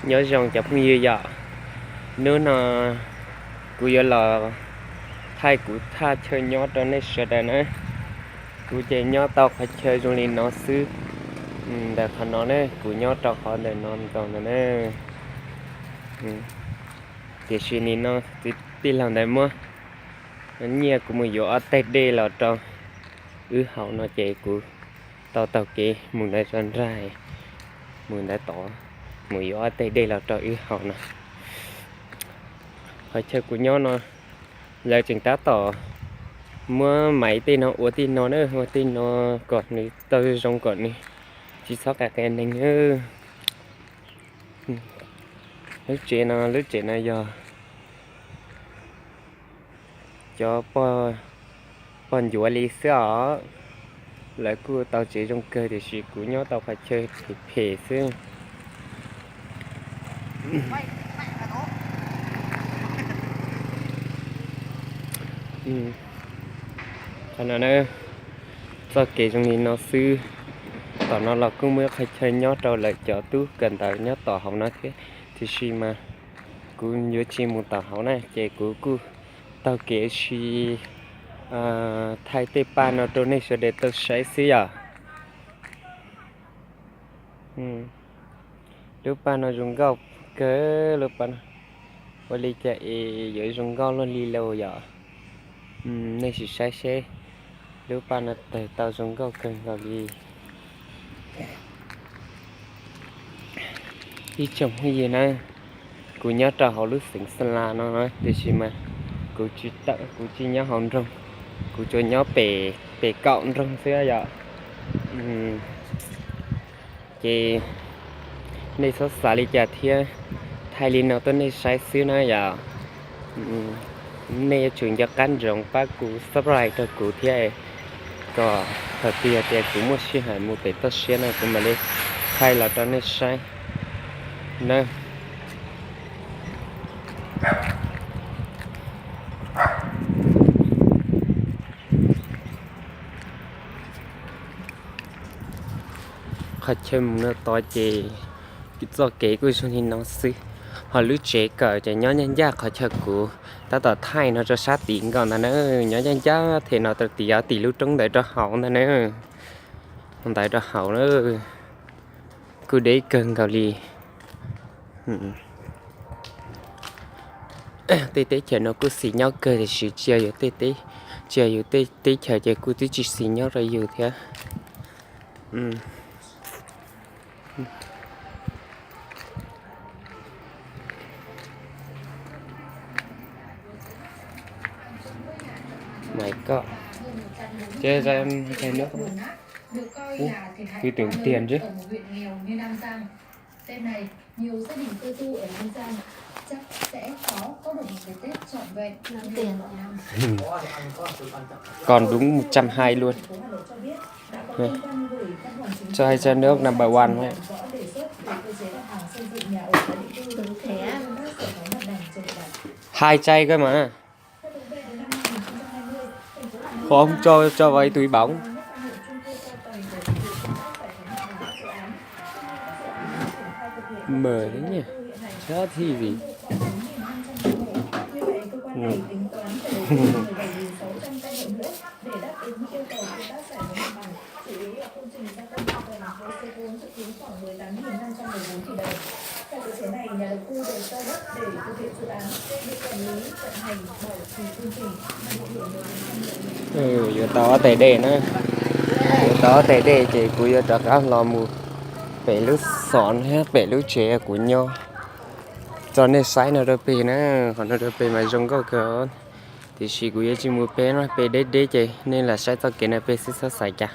Nyob zoo cov phooj ywg yom, hnub no kuv yuav los thaij kuv thaj chaw nyob rau nej sawv daws na. Kuv ces nyob tau qhov chaw zoo li no xwb. Ntawm qhov no ne, kuv nyob rau qhov ntawm no nkaus ntawd na. Tiam sis nim no txiv tij laug ntawd muab nyiaj kuv mus yuav ob teg dej los rau wb haus no ces kuv tau taug kev mus ntawd tso nraim, mus ntawd tod, mus yuav ob teg dej los rau wb haus no. Qhov chaw kuv nyob no, lawv tseem tab tom muab maiv tej no ua tej no na, ua tej no kom nws tau zoo kom nws tsis txhob qas qia neeg. Lub tsev no, lub tsev no yog cov pog ncuav li xwb os. Lawv kuj tau tsev zoo kawg tiam sis kuv nyob tau qhov chaw phem phem xwb. Qhov no na, txoj kev zoo li no xwb. Tom no los kuj muaj ib qhov chaw nyob rau lawv cov tub kawm ntawv nyob tom hauv no thiab, tiam sis mas kuv yuav tsis mus tom hauv na ces kuv kuj taug kev ua si thaij tej paj no rau nej sawv daws tau saib xwb yom. Lub paj no zoo nkauj kawg lub paj no. Ua li cas es yuav zoo nkauj luaj li lauj yom? Nej sim saib seb, lub paj no tawg tau zoo nkauj kawg nkaus li. Ib tsoom phooj ywg na, kuv nyob rau hauv lub xeev Xa Las no na, tiam sis mas kuv tsis tawm, kuv tsis nyob hauv nroog, kuv tsuas nyob pem, pem kaum nroog xwb yom. Ces nej txhob xav li cas thiab, thaij li no tuaj nej saib xwb na yom. Nej yuav tsum nco qab ntsoov pab kuv subscribe rau kuv thiab, kom thaum twg yog tias kuv muaj sij hawm mus pem toj siab no kuv mam li thaij los rau nej saib na. Qhov chaw mus no tod ces txoj kev kuj zoo li no xwb, ho lub tsev kawm ces nyob ncaj ncaj qhov chaw kuv tab tom thaij no rau sab tid nkaus ntag na, nyob ncaj ncaj them no rau tim, tim lub roob ntawd rau hauv ntag na, ntawd rau hauv na, kuj deb kawg nkaus li. Tej teb chaws no kuj xis nyob kawg tiam sis tsis yog yus tej teb, tsis yog yus tej teb chaws ces kuj twb tsis xis nyob rau yus thiab. Mày có. Thế ra chai nước. Ủa, tôi tưởng tiền chứ. Tết này, nhiều gia đình cơ tu ở An Giang chắc sẽ khó có được một cái Tết trọn vẹn như mọi năm. Còn đúng một trăm hai luôn. Cho hai chai nước number one đấy. Hai chai cơ mà. Không cho, cho vào túi bóng. Mở thế nhỉ? Chả thi gì. Yuav tau ob tais dej na, yuav tau ob tais dej ces kuv yuav rov qab los mus pem lub xov thiab pem lub tsev kuv nyob tso nej saib no rau pem na. Qhov no rau pem mas zoo nkauj kawg, tiam sis kuv yuav tsis mus pem no, pem deb deb ces nej lam saib txoj kev no pem xwb txhob xav cas.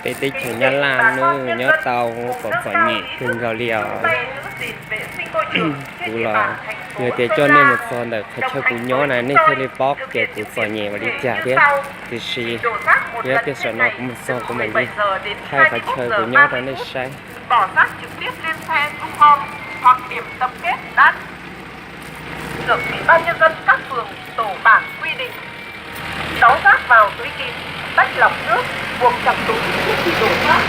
Peb teb chaws Nyab Laj nws nyob tau pom txom nyem kawg nkaus li os. Kuv los yog tias coj nej mus txog ntawm qhov chaw kuv nyob na nej thiaj li paub tias kuv txom nyem ua li cas thiab. Tiam sis yog tias zaum no kuv mus txog kuv mam li thaij qhov chaw kuv nyob rau nej saib. Bỏ rác trực tiếp trên xe thu gom hoặc điểm tập kết đã được Ủy ban Nhân dân các phường, tổ bản quy định. Đóng rác vào túi kín, tách lọc nước, buộc chặt túi trước khi đổ rác.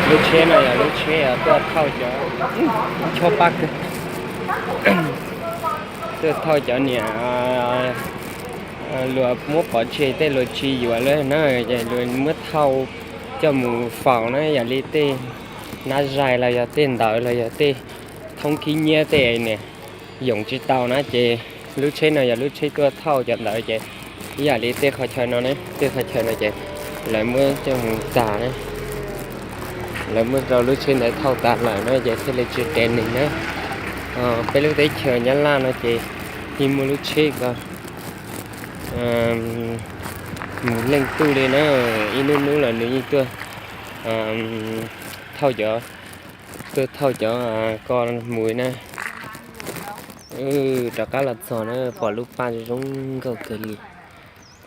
Lub tsheb no yog lub tsheb tuaj thauj cov, chob pab kawg, tuaj thauj cov niam luag muab pov tseg tej luag tsis yuav lawm na, ces luag muab thauj coj mus faus na, yog li tej nab zais los yog tej ntawd los yog tej thoob khib nyiab tej niam yoom tsis tau na, ces lub tsheb no yog lub tsheb tuaj thauj cov ntawd ces ib yam li tej qhov chaw no, tej qhov chaw no ces lawv muab coj mus tag na, lawv muab rau lub tsheb ntawd thauj tas lawm na ces thiaj li tsis dev nws na. Peb lub teb chaws Nyab Laj no ces yeej muaj lub tsheb ko mus leej twg li na, ib hnub hnub los nws yeej tuaj thauj cov, tuaj thauj cov ko mus na. Rov qab los txog na, pom lub paj zoo nkauj kawg li.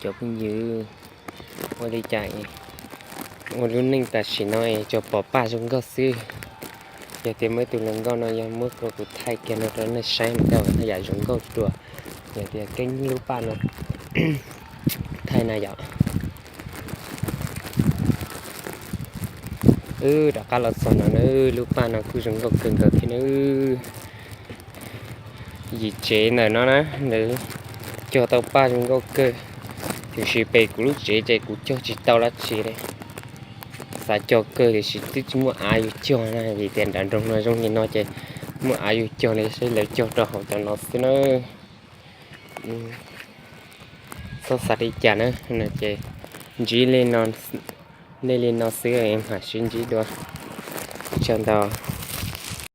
Cov phooj ywg, ua li cas ua lub neej tam sim no es tsuas pom paj zoo nkauj xwb. Yog tias muaj ib tug hluas nkauj no yog muab kuv thaij kiag no rau nej saib mas yam zoo nkauj dua. Yog tias keeb lub paj no thaij na yom. Wb rov qab los txog no na, lub paj no kuj zoo nkauj kawg nkaus thiab na. Yim tsev ntawm no na, nws cog tau paj zoo nkauj kawg, tiam sis pem kuv lub tsev ces kuv cog tsis tau dab tsi li. Xav cog kawg tiam sis twb tsis muaj av yus cog na, vim tias nram nroog no zoo li no ces muaj av yus cog li, saib lawv cog rau hauv cov no xwb na. Txhob xav li cas na, ces ntsib nej li no xwb mam sib ntsib dua. Ua tsaug ntau.